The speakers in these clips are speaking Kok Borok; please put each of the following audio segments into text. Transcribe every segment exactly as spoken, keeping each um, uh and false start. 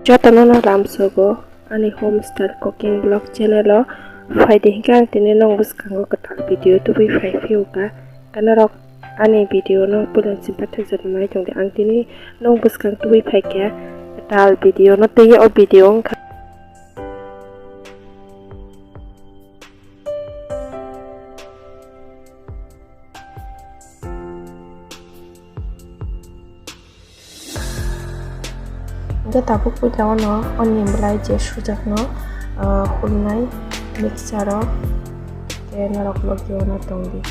Jotono no lamsogo ani home style cooking vlog channel o phaidi hinkhe ang tini nong bwskango kwtal video tubui phai phiyokha. Khe norok ani video no puila si paithak jora nai tongdi. Ang tini nong bwskang tubui phaikha kwtal video no tei o video wngkha. Hingke tabuk puila ono onion belai je sujakno, ah, hulnai mixture o, tei norok logi ono tongdi.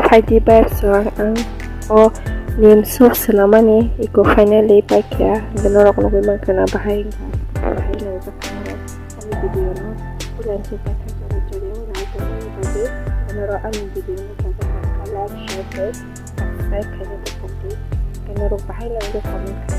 Phaidi bai so ang, ang o nim soup swnamani eko finally paikha, norok nugui mankha na bahai wngkha, bahai nai ani video no puila si paithak jora jora o nai tongmani bagwi norok ani video no like, share tei subscribe khaina tongdi, tei norok bahai nai comment khaina.